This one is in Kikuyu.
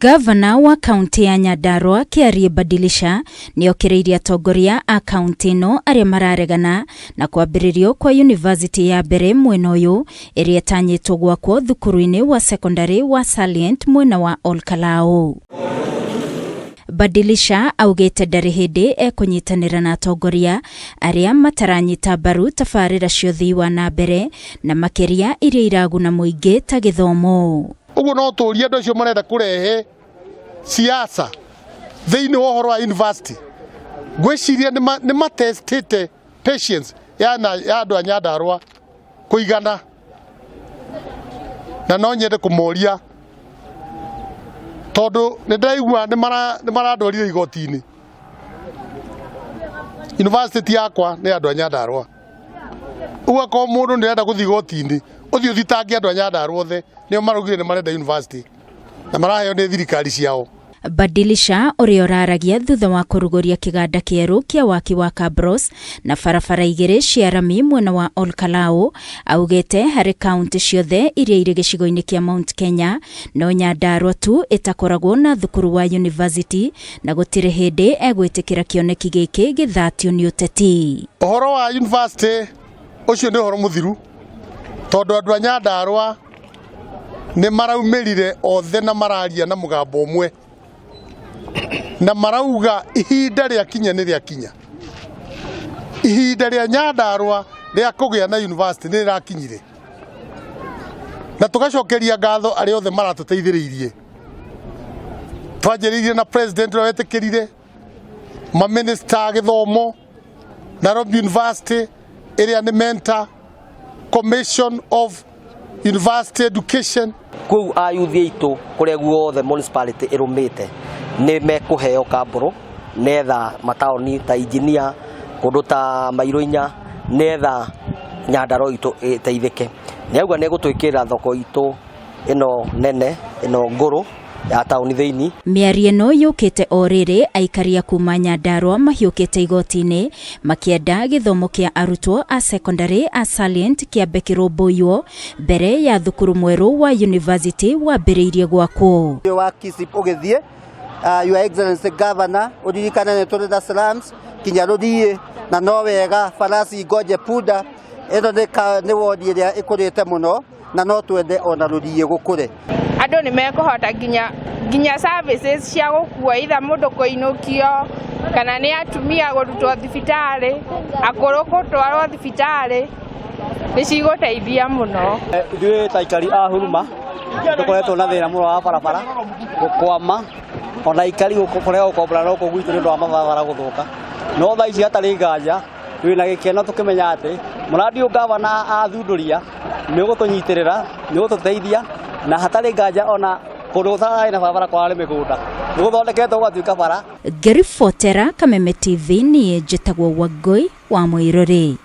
Gavana wa kaunti ya Nyandarua Kĩarie Badilisha nĩokĩrĩirie atongoria a kaunti ĩno arĩa mararegana na kwambĩrĩrio kwa yunivasĩtĩ ya mbere mwena ũyũ ĩrĩa ĩtanyĩtwo gwakwo thukuru-inĩ wa sekondarĩ wa Salient mwena wa Olkalau. Badilisha augĩte ndarĩ hĩndĩ ekũnyitanĩra na atongoria arĩa mataranyita mbaru tabarĩra cia ũthii wa na mbere na makĩria iria iraguna mũingĩ ta gĩthomo. Ũguo no tũrie andũ acio marenda kũrehe siasa thĩinĩ wa ũhoro wa university, ngwĩciria nĩ matestĩte patience ya andũ a Nyandarũa kũigana, na no nyende kũmoria tondũ nĩ ndĩraigua nĩ marandwarire igoti-inĩ. University ti yakwa, nĩ andũ a Nyandarũa. Ũguo akorwo mũndũ nĩ arenda gũthiĩ igoti-inĩ, ũthiĩ ũthitange andũ a Nyandarũa othe, nĩo maraugire nĩ marenda university na maraheo nĩ thirikari ciao. Badilisha ũrĩa ũraragia thutha wa kũrugũria kĩganda kĩerũ kĩa waki wa Kabros na barabara igĩrĩ cia rami mwena wa Olkalau, augĩte harĩ kaunti ciothe iria irĩ gĩcigo-inĩ kĩa Mount Kenya no Nyandarua tu ĩtakoragwo na thukuru wa university na gũtirĩ hĩndĩ egwĩtĩkĩra kĩoneki gĩkĩ gĩthatio nĩ ũteti. Ũhoro wa university ũcio nĩ ũhoro mũthiru tondũ andũ a Nyandarua nĩ maraumĩrire othe na mararia na mũgambo ũmwe na marauga ihinda rĩakinya nĩ rĩakinya. Ihinda rĩa Nyandarua rĩa kũgĩa na university nĩ rĩrakinyire, na tũgacokeria ngatho arĩa othe maratũteithĩrĩirie. Twanjĩrĩirie na president ũrĩa wetĩkĩrire, maminista a gĩthomo, Nairobi University ĩrĩa nĩ mentor, Commission of University Education. Kũu ayuthi aitũ kũrĩa guothe municipality ĩrũmĩte nĩ mekũheo kambũrũ netha mataũni ta Engineer, kũndũ ta Mairũ Inya, netha Nyandarua itũ ĩteithĩke. Nĩ auga nĩ egũtwĩkĩrĩra thoko itũ ĩno nene ĩno ngũrũ ya taũni thĩinĩ. Mĩario ĩno yũkĩte o rĩrĩ aikari a kuma Nyandarua mahiũkĩte igoti-inĩ makĩenda gĩthomo kĩa arutwo a sekondarĩ a Salient kĩambe kĩrũmbũiywo mbere ya thukuru mwerũ wa university wambĩrĩirie gwakwo. Wa KISIP ũgĩthiĩ, Your Excellency Governor, ũririkane nĩ tũrĩ na slums kinya rũriĩ, na no wega farasi ngoje punda. Ĩno nĩ wodi ĩrĩa ĩkũrĩte mũno na no twende ona rũriĩ gũkũre. Andũ nĩ mekũhota nginya services cia gũkua either mũndũ kũinũkio kana nĩ atumia kũrutwo thibitarĩ, akũrũ gũtwarwo thibitarĩ, nĩ cigũteithia mũno. Ithuĩ ta aikari a Huruma tũkoretwo na thĩna mũno wa barabara gũkwama, ona aikari kũrega gũkombora na gũkũ gwitũ nĩ ũndũ wa mabarabara gũthũka. No thaa ici hatarĩ nganja twĩna gĩkeno tũkĩmenya atĩ mũrandi ũyũ gavana athundũria nĩ ũgũtũnyitĩrĩra, nĩ ũgũtũteithia, na hatarĩ nganja ona kũndũ gũtararĩ na barabara kwararĩ mĩgũnda nĩ gũthondeketwo gũgatuĩka bara. Ngĩribotera Kameme TV niĩ njĩtagwo Wangũi wa Mũirũrĩ.